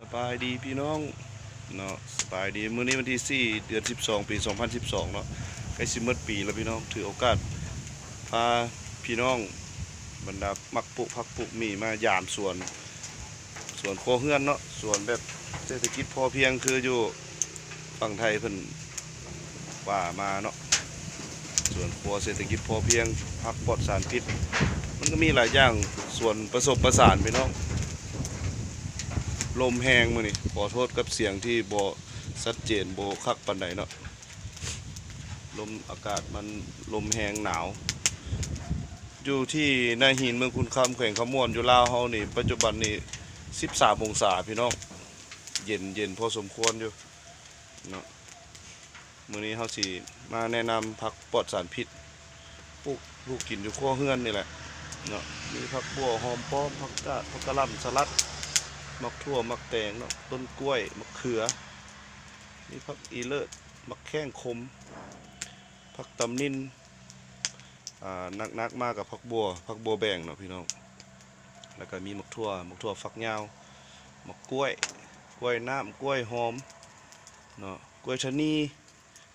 ສະບາຍດີພີ່ນ້ອງເນາະ ສະບາຍດີ. ມື້ນີ້ວັນທີສີ່ ເດືອນສິບສອງ ປີສອງພັນສິບສອງເນາະ ໃກ້ຊິໝົດປີແລ້ວພີ່ນ້ອງ. ຖືໂອກາດພາພີ່ນ້ອງບັນດາມັກປູກຜັກປູກໝີ່ມາຢາມສວນ ສວນຄົວເຮືອນເນາະ ສວນແບບເສດຖະກິດພໍພຽງ ຄືຢູ່ຝັ່ງໄທເພິ່ນວ່າມາເນາະ ສວນຄົວເສດຖະກິດພໍພຽງ ຜັກປອດສານພິດ ມັນກໍມີຫຼາຍຢ່າງ ສວນປະສົມປະສານພີ່ນ້ອງ. ລົມແຮງມື້ນີ້ ຂໍໂທດກັບສຽງທີ່ບໍ່ຊັດເຈນ ບໍ່ຄັກປານໃດເນາະ ລົມ ອາກາດມັນລົມແຮງໜາວ. ຢູ່ທີ່ນາຫີນ ເມືອງຄຸນຄຳ ແຂວງຄຳມ່ວນ ຢູ່ລາວເຮົານີ້ ປັດຈຸບັນນີ້ສິບສາມອົງສາພີ່ນ້ອງ ເຢັນ ເຢັນພໍສົມຄວນຢູ່ເນາະ. ມື້ນີ້ເຮົາຊິມາແນະນຳຜັກປອດສານພິດ ປູກ ປູກກິນຢູ່ຄົວເຮືອນນີ້ແຫຼະເນາະ. ມີຜັກບົ່ວ ຫອມປ້ອມ ຜັກກາດ ຜັກກະຫຼ່ຳ ສະຫຼັດ ໝາກຖົ່ວ ໝາກແຕງເນາະ ຕົ້ນກ້ວຍ ໝາກເຂືອ ມີຜັກອີເລີດ ໝາກແຂ້ງຂົມ ຜັກຕຳນິນ ອ່າ ໜັກໆມາກໍຜັກບົ່ວ ຜັກບົ່ວແບງເນາະພີ່ນ້ອງ. ແລ້ວກໍມີໝາກຖົ່ວ ໝາກຖົ່ວຝັກຍາວ ໝາກກ້ວຍ ກ້ວຍນ້ຳ ກ້ວຍຫອມເນາະ ກ້ວຍທະນີ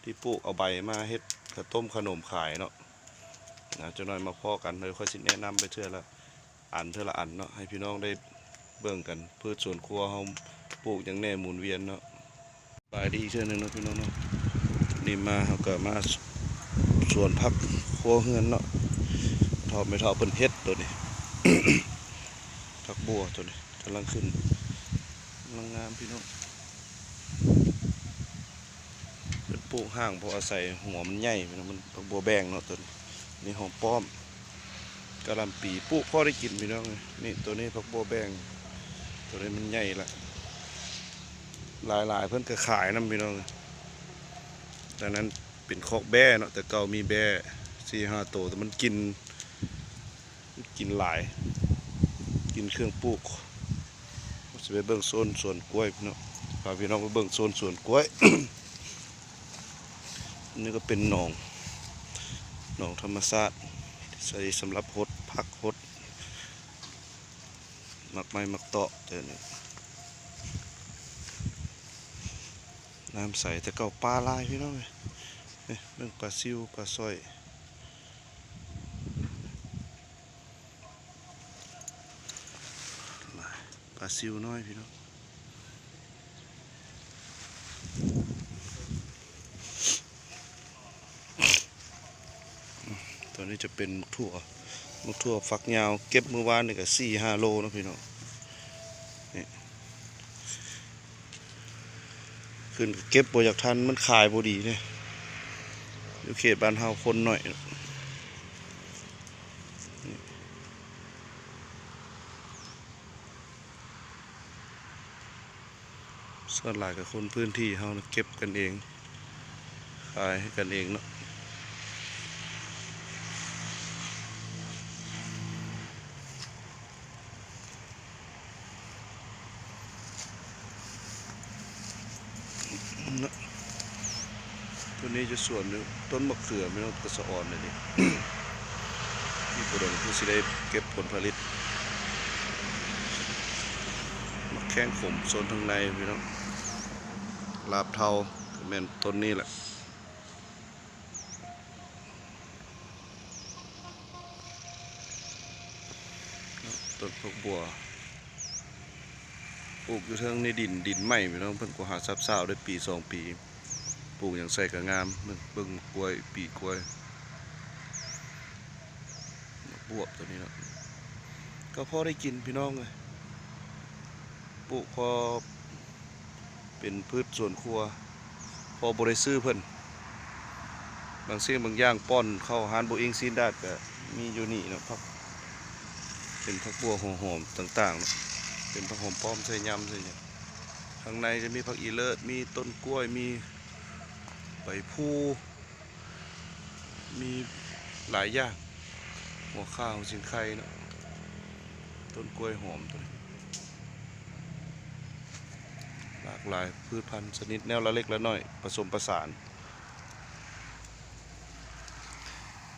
ທີ່ປູກເອົາໃບມາເຮັດເຂົ້າຕົ້ມຂະໜົມຂາຍເນາະ. ນະ ຈັກໜ່ອຍມາພໍ້ກັນ ເດີ ຂ້ອຍຊິແນະນຳໄປເທື່ອລະອັນ ເທື່ອລະອັນເນາະ ໃຫ້ພີ່ນ້ອງໄດ້ເບິ່ງກັນ ພືດສວນຄົວເຮົາປູກຫຍັງແດ່ໝູນວຽນເນາະ. ສະບາຍດີອີກເທື່ອໜຶ່ງເນາະພີ່ນ້ອງເນາະ ນີ້ມາເຮົາກໍມາສວນຜັກຄົວເຮືອນເນາະ ເຖົ້າ ແມ່ເຖົ້າເພິ່ນເຮັດໂຕນີ້ ຜັກບົ່ວໂຕນີ້ກຳລັງຂຶ້ນ ກຳລັງງາມພີ່ນ້ອງ. ເພິ່ນປູກຫ່າງເພາະອາໄສຫົວມັນໃຫຍ່ພີ່ນ້ອງ ມັນຜັກບົ່ວແບງເນາະ ໂຕນີ້ ນີ້ຫອມປ້ອມ ກະຫຼ່ຳປີ ປູກພໍໄດ້ກິນພີ່ນ້ອງ. ນີ້ໂຕນີ້ຜັກບົ່ວແບງ ໂຕນີ້ມັນໃຫຍ່ລະ ຫຼາຍໆເພິ່ນກໍຂາຍນຳພີ່ນ້ອງ. ຕອນນັ້ນເປັນຄອກແບ້ເນາະ ແຕ່ເກົ່າມີແບ້ສີ່ຫ້າໂຕ ແຕ່ມັນກິນ ກິນຫຼາຍ ກິນເຄື່ອງປູກ. ຊິໄປເບິ່ງໂຊນສວນກ້ວຍເນາະ ພາພີ່ນ້ອງໄປເບິ່ງໂຊນສວນກ້ວຍ. ນີ້ກໍເປັນໜອງ ໜອງທຳມະຊາດ ໃຊ້ສຳລັບຫົດຜັກຫົດໝາກໄມ້ໝາກຕອກ ແຕ່ນີ້ນ້ຳໃສ ແຕ່ເກົ່າປາຫຼາຍພີ່ນ້ອງເອີຍ. ນີ້ເບິ່ງປາຊິວ ປາສ້ອຍ ປາຊິວນ້ອຍພີ່ນ້ອງ. ຕົວນີ້ຈະເປັນໝາກຖົ່ວ ໝາກຖົ່ວຝັກຍາວ ເກັບມື້ວານນີ້ກໍສີ່ຫ້າໂລເນາະພີ່ນ້ອງ. ນີ້ ຂຶ້ນກໍເກັບບໍ່ຢາກທັນ ມັນຂາຍບໍ່ດີເດ້ ຢູ່ເຂດບ້ານເຮົາຄົນໜ້ອຍ. ສ່ວນຫຼາຍກໍຄົນພື້ນທີ່ເຮົານະ ເກັບກັນເອງ ຂາຍໃຫ້ກັນເອງເນາະ. ເນາະ ຕົວນີ້ຈະສວນຢູ່ ຕົ້ນມະເຂືອ ແມ່ນຕົ້ນກະສະອອນນີ້ ອີກບໍ່ດົນຄືຊິໄດ້ເກັບຜົນຜະລິດ. ໝາກແຂ້ງຂົມ ໂຊນທາງໃນພີ່ນ້ອງ ລາບເທົາ ແມ່ນຕົ້ນນີ້ແຫຼະ. ຕົ້ນຜັກບົ່ວ ປູກຢູ່ເທິງໃນດິນ ດິນໃໝ່ພີ່ນ້ອງ ເພິ່ນກໍຫາຊາບຊາວໄດ້ປີສອງປີ ປູກຫຍັງໃສ່ກໍງາມ. ເບິ່ງ ເບິ່ງກ້ວຍ ປີກ້ວຍ ໝາກບວບໂຕນີ້ເນາະ ກໍພໍໄດ້ກິນພີ່ນ້ອງເອີຍ ປູກພໍ ເປັນພືດສວນຄົວ ພໍບໍ່ໄດ້ຊື້ເພິ່ນ. ບາງສິ່ງບາງຢ່າງ ປ້ອນເຂົ້າຮ້ານໂບອິງ ຊີ້ນດາດ ກະມີຢູ່ນີ້ເນາະ ຜັກ ເປັນຜັກບົ່ວ ຫົວຫອມຕ່າງໆເນາະ ເປັນຜັກຫອມປ້ອມ ໃສ່ຍຳໃສ່ຫຍັງ. ຂ້າງໃນຈະມີຜັກອີເລີດ ມີຕົ້ນກ້ວຍ ມີໃບພູ ມີຫຼາຍຢ່າງ ຫົວຂ່າ ຫົວຊິງໄຄເນາະ ຕົ້ນກ້ວຍຫອມໂຕນີ້ ຫຼາກຫຼາຍພືດພັນຊະນິດ ແນວລະເລັກລະນ້ອຍ ປະສົມປະສານ.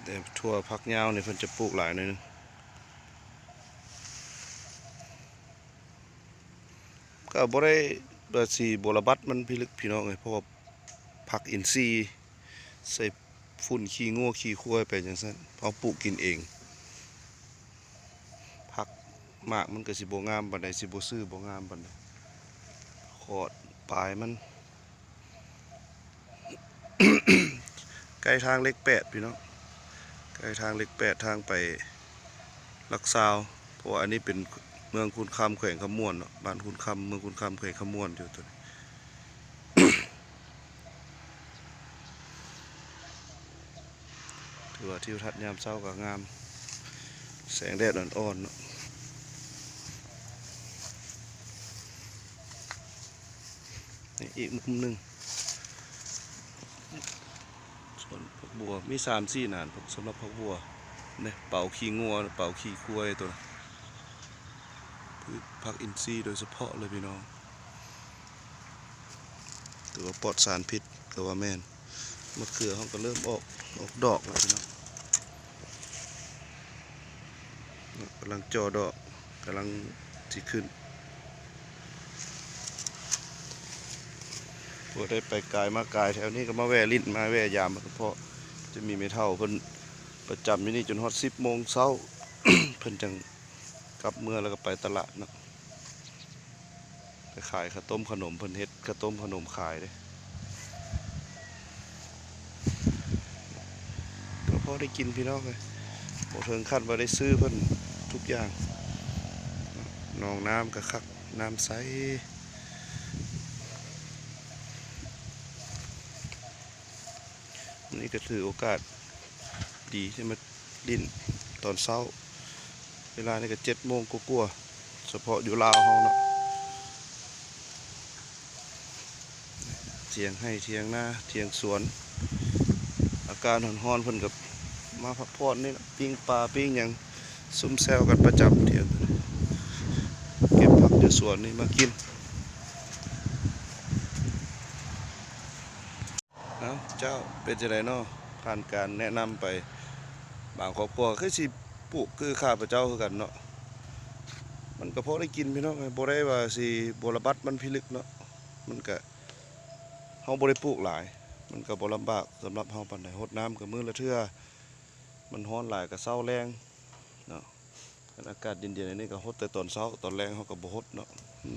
ແຕ່ຖົ່ວຝັກຍາວນີ້ ເພິ່ນຈະປູກຫຼາຍໜ້ອຍໜຶ່ງ. ກໍບໍ່ໄດ້ວ່າຊິບົວລະບັດມັນພິລຶກພີ່ນ້ອງເອີຍ ເພາະວ່າຜັກອິນຊີ ໃສ່ຝຸ່ນຂີ້ງົວຂີ້ຄວາຍໄປຈັ່ງຊັ້ນ ເຮົາປູກກິນເອງ. ຜັກໝາກມັນກໍຊິບໍ່ງາມປານໃດ ຊິບໍ່ຊື່ບໍ່ງາມປານໃດ ຂອດປາຍມັນ. ໃກ້ທາງເລກແປດພີ່ນ້ອງ ໃກ້ທາງເລກແປດ ທາງໄປຫຼັກຊາວ ເພາະວ່າອັນນີ້ເປັນເມືອງຄູນຄຳ ແຂວງຄຳມ່ວນເນາະ ບ້ານຄູນຄຳ ເມືອງຄູນຄຳ ແຂວງຄຳມ່ວນຢູ່ໂຕນີ້. ຖືວ່າທິວທັດຍາມເຊົ້າກໍງາມ ແສງແດດອ່ອນໆເນາະ. ນີ້ອີກມຸມໜຶ່ງ ສວນຜັກບົວ ມີສາມສີ່ໜານ ສຳລັບຜັກບົວ ນີ້ເປົາຂີ້ງົວ ເປົາຂີ້ຄວາຍໂຕນັ້ນ ພືດຜັກອິນຊີໂດຍສະເພາະເລີຍພີ່ນ້ອງ ຖືວ່າປອດສານພິດກໍວ່າແມ່ນ. ມະເຂືອເຮົາກໍເລີ່ມອອກ ອອກດອກແລ້ວພີ່ນ້ອງ ກຳລັງຈ່ອດອກ ກຳລັງຊິຂຶ້ນ. ຜູ້ໃດໄປກາຍມາກາຍແຖວນີ້ກໍມາແວ່ຫຼິ້ນມາແວ່ຢາມ ເພາະຈະມີແມ່ເຖົ້າເພິ່ນປະຈຳຢູ່ນີ້ຈົນຮອດສິບໂມງເຊົ້າ ເພິ່ນຈັ່ງກັບເມືອ ແລ້ວກໍໄປຕະຫຼາດເນາະ. ໄປຂາຍເຂົ້າຕົ້ມເຂົ້າໜົມ ເພິ່ນເຮັດເຂົ້າຕົ້ມເຂົ້າໜົມຂາຍເດ້ ກໍພໍໄດ້ກິນພີ່ນ້ອງເອີຍ ບໍ່ເຖິງຂັ້ນວ່າໄດ້ຊື້ເພິ່ນທຸກຢ່າງ. ໜອງນ້ຳກໍຄັກ ນ້ຳໃສ. ມື້ນີ້ກໍຖືໂອກາດດີທີ່ມາຫຼິ້ນຕອນເຊົ້າ ເວລານີ້ກໍເຈັດໂມງກວ່າໆ ສະເພາະຢູ່ລາວເຮົາເນາະ. ຖຽງໄຮ່ຖຽງນາຖຽງສວນ ອາກາດຮ້ອນໆ ເພິ່ນກໍມາພັກຜ່ອນນີ້ລະ ປີ້ງປາປີ້ງຫຍັງ ຊຸມແຊວກັນປະຈຳ ຖຽງ ເກັບຜັກຢູ່ສວນນີ້ມາກິນ. ເອົ້າ ເຈົ້າ ເປັນຈັ່ງໃດເນາະ? ຜ່ານການແນະນຳໄປ ບາງຄອບຄົວຄືຊິປູກຄືຂ້າພະເຈົ້າຄືກັນເນາະ. ມັນກໍພໍໄດ້ກິນພີ່ນ້ອງເອີຍ ບໍ່ໄດ້ວ່າຊິບົວລະບັດມັນພິລຶກເນາະ. ມັນກະ ເຮົາບໍ່ໄດ້ປູກຫຼາຍ ມັນກະບໍ່ລຳບາກສຳລັບເຮົາປານໃດ. ຫົດນ້ຳກະມື້ລະເທື່ອ ມັນຮ້ອນຫຼາຍກະເຊົ້າແລງເນາະ. ຄັນອາກາດເຢັນໆ ແບບນີ້ກໍຫົດແຕ່ຕອນເຊົ້າ ຕອນແລງເຮົາກໍບໍ່ຫົດເນາະ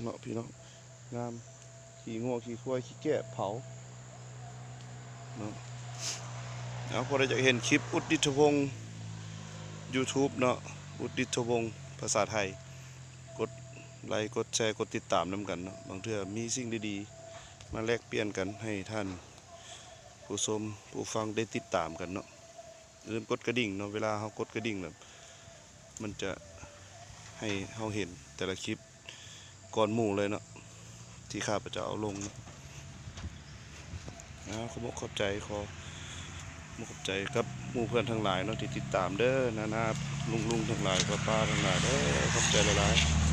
ເນາະພີ່ນ້ອງ. ງາມ ຂີ້ງົວຂີ້ຄວາຍຂີ້ແກ້ເຜົາເນາະ. ເອົາ ຜູ້ໃດຢາກເຫັນຄລິບອຸດດິດທະວົງ YouTube ເນາະ ອຸດດິດທະວົງ ພາສາໄທ ກົດໄລ ກົດແຊ ກົດຕິດຕາມນຳກັນເນາະ. ບາງເທື່ອມີສິ່ງດີໆ ມາແລກປ່ຽນກັນ ໃຫ້ທ່ານຜູ້ຊົມຜູ້ຟັງໄດ້ຕິດຕາມກັນເນາະ. ຢ່າລືມກົດກະດິ່ງເນາະ ເວລາເຮົາກົດກະດິ່ງແລ້ວ ມັນຈະໃຫ້ເຮົາເຫັນແຕ່ລະຄລິບກ່ອນໝູ່ເລີຍເນາະ ທີ່ຂ້າພະເຈົ້າເອົາລົງເນາະ. ອາ ຂອບອົກຂອບໃຈ ຂໍຂອບອົກຂອບໃຈກັບໝູ່ເພື່ອນທັງຫຼາຍເນາະ ທີ່ຕິດຕາມເດີ ນາໆ ລຸງໆ ທັງຫຼາຍ ປ້າໆ ທັງຫຼາຍເດີ ຂອບໃຈຫຼາຍໆ.